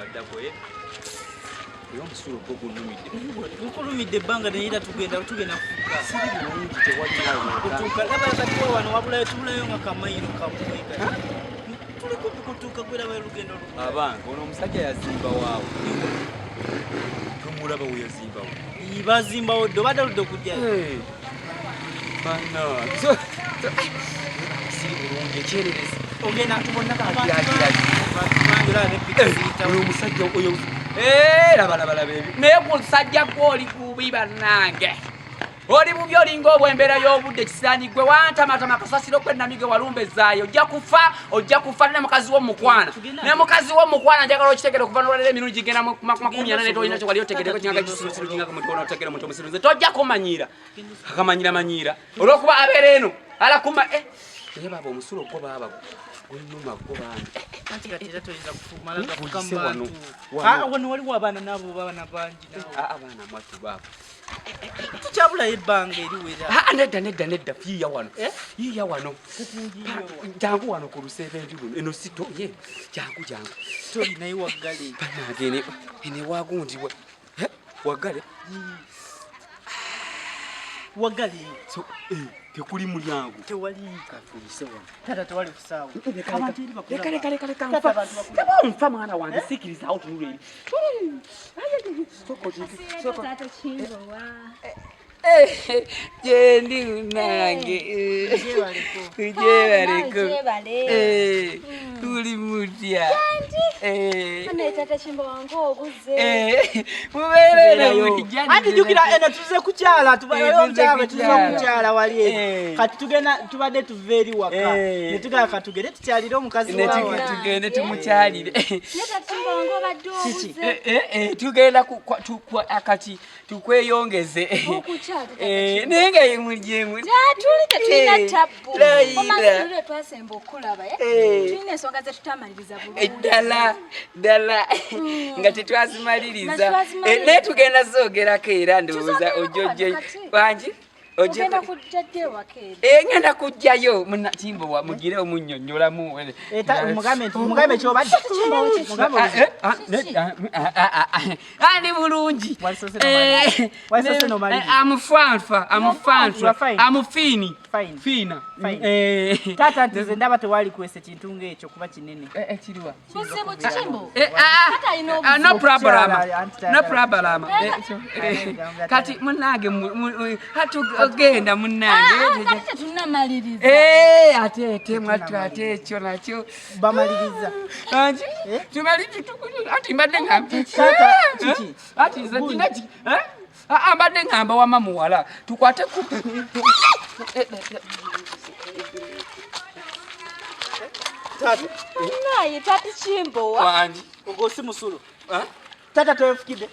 Addako ye era omusulo gwo gunumidde. Gukulumidde ebbanga naye era tugenda tugenda kufuka. Siri bulungi tewali kutuuka. Laba kati wano wabulayo tubulayo nga kamayiro kamwe kati. Tuli kumpi kutuuka gwe laba olugendo lu. Abange ono omusajja yazimba waawo. Tomulaba we yazimbawo. Bazimbawo ddo obadde oludde okujja. Bannange. Siri bulungi ekyererezi. Ogenda tubonna bagiragirayo. Oyo omusajja oyo laba laba laba ebyo. Naye gusajja gwe oli kubi bannange. Oli bubi olinga obw'embeera y'obudde kisaani gwe wantamatama kasasiro kwe namige walumba ezaayo ojja kufa ojja kufa ne mukazi wo mukwana ne mukazi wo mukwana njagala okitegere okuva nolwalero emirundi gigenda mu 40 ne tolina kye wali otegereko kinga kisirusiru kinga mutono otegere omuntu omusiru nze tojja kumanyiira akamanyira manyiira olw'okuba abeera eno alakuma eh naye baaba omusulo gwo baaba gwenuma gwo bambi Anti kati era toyinza kufumala gafuka mu Guyise wano, bantu. wano. Ah, wano waliwo abaana n'abo baana bangi naawe. Ah, abaana mwattu baaba Tukyabulayo ebbanga eriwera. Ah, nedda nedda nedda yiiya wano Eh? yiiya wano jangu wano ku lusebenju luno eno sito ye jangu jangu Toli naye waggale. bannange ene ene wagundi wa Eh, waggale Waggale. So, eh, tekuli mulyango. Tewali. Katuyise wano. Taata tewali kusaawa. Abantu eri bakulaba. Leka leka leka leka Taata nfa abantu bakulaba. teba nfa mwana wange sikirizaawo tunula eri Soko soko Taata Kimbowa. gyendi munange Gyebaleko. gyebaleko Gyebale. tuli mutya Naye Taata Kimbowa ng'obuze. mubeerere bulijjo Anti jjukira eno tuze kukyala tuba- Eh, waliwo omukyala bwe tuze tuze kukyala. okukyala wali eri. Eh. Kati tugenda tubadde tuva eri waka. Eh. Ne tugamba katugende tukyalire omukazi Ne wa tuge- wano. tugende tumukyalire Naye Taata Kimbowa ng'obadde Kiki? obuze. Tugenda kati tukweyongeze Okukyala Taata Eh, Kimbowa. naye nga yemujemu Tuli tetulina tabbu. Layira. Omanyi luli twasemba okulaba eh? Eh. Tulina ensonga ze tutamaliriza bulungi. Ddala ddala nga tetwazimaliriza. Nga tetwazimaliriza. Eh, naye tugenda zoogerako era ndowooza Tuzogerako ojjojjo wano kati. wangi Ogenda kujja ddi ewaka eri? Eh, ngenda kujjayo muna Kimbowa mugire omunnyonnyolamu. Eh, mugambe nti mugambe ky'obadde. Mugambe obuze. Ndi bulungi. Walisoose n'omaliriza. Eh, Walisoose n'omaliriza. amufanfa You are amufanfa fine. amufiini Fine. fiina Fine. Eh, Taata nti nze ndaba tewali kwesa kintu ng'ekyo kuba kinene. eh, eh, kiriwa Buzibu Kimbo. Eh, ah, Taata alina ah, no obuzibu. problem. Okukyala, anti taata. No problem. Eh, eh, kati munnange atu ogenda munnange. Ah, kati tetunnamaliriza. Eh, ate ate mwattu ate ekyo nakyo. Bamaliriza. Anti Eh? tumali ati mbadde ngamba. Taata, kiki? Ati nze nina ki? Eh? Ah, ah, mbadde ngamba wama muwala tukwate ku Taata, Naye Taata Kimbowa. wangi. ogwo si musulo. Eh? Taata toyefukidde.